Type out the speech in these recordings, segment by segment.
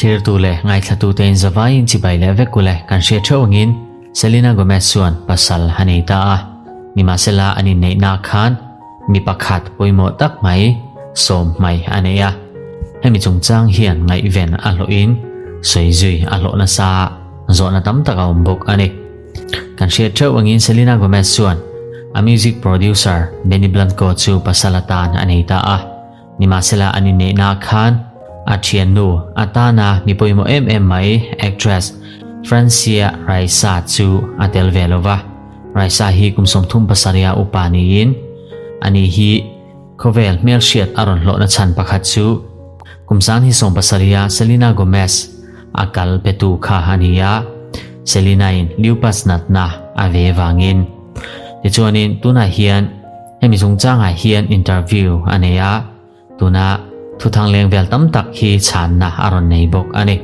Thlirtu leh ngaithlatute in zavaiin chibai leh vek ule kan hriat theuh angin Selena Gomez chuan pasal a nei ta a. Nimahsela an inneihna khan mi pakhat pawimawh tak mai sawm hmai a nei a. Hemi chungchang hian ngaihven a hlawhin sawi zui a hlawh nasa a, zawhna tam tak a awm bawk a ni. Kan hriat theuh angin Selena Gomez chuan a music producer Benny Blanco chu pasal atan a nei ta a. Nimahsela an inneihna khan a thiannu atana mi pawimawh em em mai actress Francia Raisa chu a tel ve lo va. Raisa hi kum 37 upa niin ani hi khawvel hmelhriat a rawn hlawhna chhan pakhat chu kum 2017 Selena Gomez a kal petu kha a ni a, Selena in lupus natna a ve vangin. Tichuanin tunah hian Hemi chungchangah hian interview a nei a, tuna thuthang leng vel tam tak hi chhanna a rawn nei bawk a ni.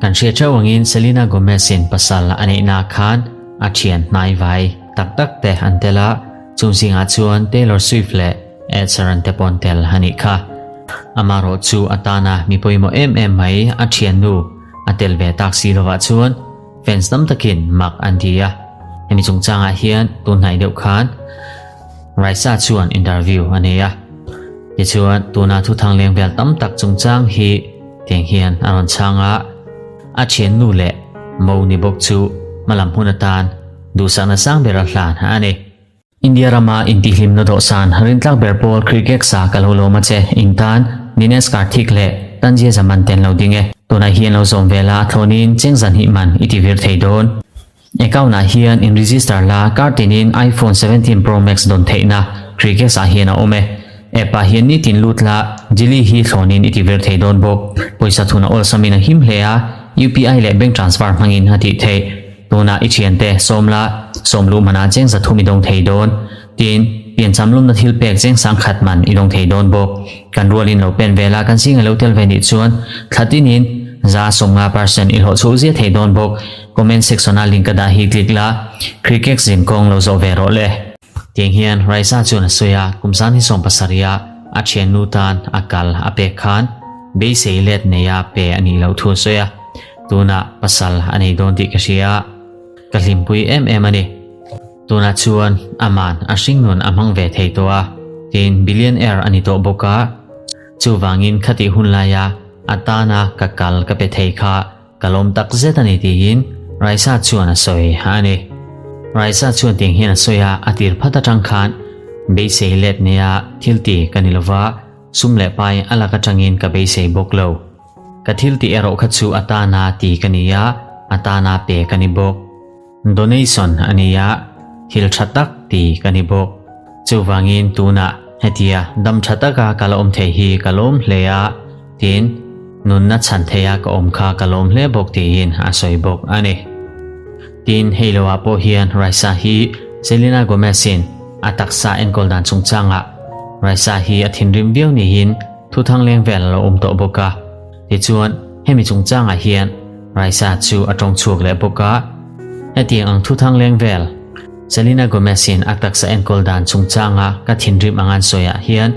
Kan hriat theuh angin Selena Gomez-in pasal a neihna khan a thian hnai vai tak tak te an tel a, chung zingah chuan Taylor Swift leh Ed Sheeran te pawh an tel a nih kha. Amaherawh chu a tana mi pawimawh em em mai a thiannu a tel ve tak si lovah chuan Fans tam takin mak an ti a, hemi chungchangah hian tun hnaih deuh khan Raisa chuan interview a nei a. Tichuan tuna thuthang leng vel tam tak chungchang hi tiang hian a rawn chhang a, a thiannu leh mo ni bawk chu hmalam hun atan duhsakna sang ber a hlan a ni. India rama intihhlimna dawhsan rintlak ber pawl cricket sa ka lo lawm a che, in tan Dinesh Karthik leh Tanzia Zaman te an lo ding e. Tunah hian lo zawm ve la, thlawnin cheng zan hnih man i ti vir thei dawn. Account ah hian in register la, kar tinin iPhone 17 Pro Max dawn theihna cricket ah hian a awm e. App ah hian nitin lut la, Jili hi thlawnin i ti vir thei dawn bawk. Pawisa thuna awlsamin a him hle a, UPI leh bank transfer hmangin a tih theih. Tunah i thiante sawm la, sawm luh manah cheng zathum i dawng thei dawn. Tin, piancham lumna thil pek cheng sangkhat man i dawng thei dawn bawk. Kan rualin lo pen ve la, kan zinga lo tel ve nih chuan thla tinin za 50 percent i hlawh chhuh zia thei dawn bawk. Comment section-a link ka dah hi click la, Cricket zin kawng lo zawh ve rawh le. Tiang hian Raisa chuan a sawi a, kum zan hi 70 a a thiannu tan a kal a pek khan beisei let neia pe a nih loh thu a sawi a. Tunah pasal a nei dawn tih ka hria a, ka hlimpui em em a ni. Tunah chuan aman a hringnun a hmang ve thei tawh a, tin billionaire a ni tawh bawk a, chuvangin khatih hun laia a tana ka kal ka pe thei kha ka lawm tak zet a ni tiin Raisa chuan a sawi a ni. Raisa chuan tiang hian a sawi a, a tir phat atang khan beisei let nia thil ti ka ni lova, sum leh pai a lak atangin ka beisei bawk lo. Ka thil tih erawh kha chu a tana ti ka ni a, a tana pe ka ni bawk. Donation a ni a, thil tha tak ti ka ni bawk. Chuvangin tunah hetia dam tha taka ka la awm thei hi ka lawm hle a, tin, nunna chhan theia ka awm kha ka lawm hle bawk tiin a sawi bawk a ni. Tin, hei loah pawh hian Raisa hi Selena Gomez-in a taksa enkawl dan chungchangah Raisa hi a thinrim viau niin Thuthang leng vel a lo awm tawh bawk a, tichuan hemi chungchangah hian Raisa chu a tawng chhuak leh bawk a. Hetiang ang thuthang leng vel, Selena Gomez-in a taksa enkawl dan chungchanga ka thinrim ang an sawiah hian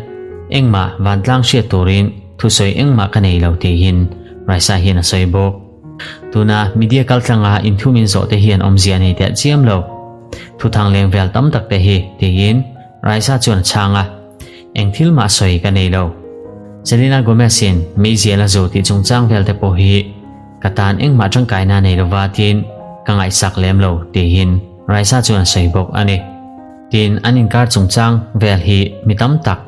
engmah vantlang hriat turin thusawi engmah ka nei lo tiin Raisa hian a sawi bawk. Tuna media kaltlanga inthumin zawh te hian awmzia nei teh chiam lo. Thuthang leng vel tam tak te hi tiin Raisa chuan a chhang a. Eng thil mah sawi ka nei lo. Selena Gomez-in meizial a zo tih chungchang vel te pawh hi ka tan engmah tangkaina nei lova tiin ka ngaihsak lem lo tiin Raisa chuan a sawi bawk a ni. Tin, an inkar chungchang vel hi mi tam tak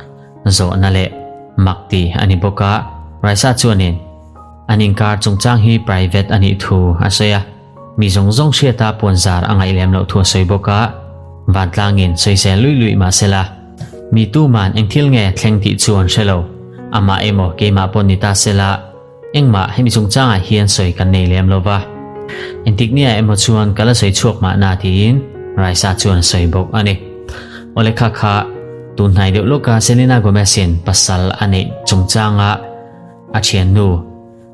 zawhna leh mak ti a ni bawk a, Raisa chuanin an inkar chungchang hi private a nih thu a sawi a. Mi zawng zawng hriata puanzar a ngaih lem loh thu a sawi bawk a, vantlangin sawisel luih luih mah sela, mi tuman eng thil nge thleng tih chu an hre lo. Amah emaw keimah pawh ni ta sela, engmah hemi chungchangah hian sawi kan nei lem lo va. Engtik nia emaw chuan ka la sawi chhuak mahna tiin Raisa chuan a sawi bawk a ni. Awle kha kha, tun hnai deuh lawka Selena Gomez-in pasal a neih chungchanga a thiannu,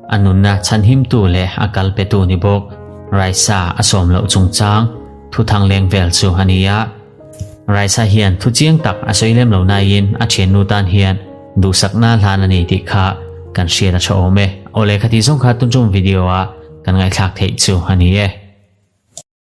A nunna chhanhimtu leh a kal petu ni bawk Raisa a sawm loh chungchang thuthang leng vel chu a ni a. Raisa hian thu chiang tak a sawi lem lo naiin a thiannu tan hian duhsakna hlan a ni tih kha kan hriat a tha awm e. Awle khati zawng kha tuntum video a kan ngaihthlak theih chu a ni e.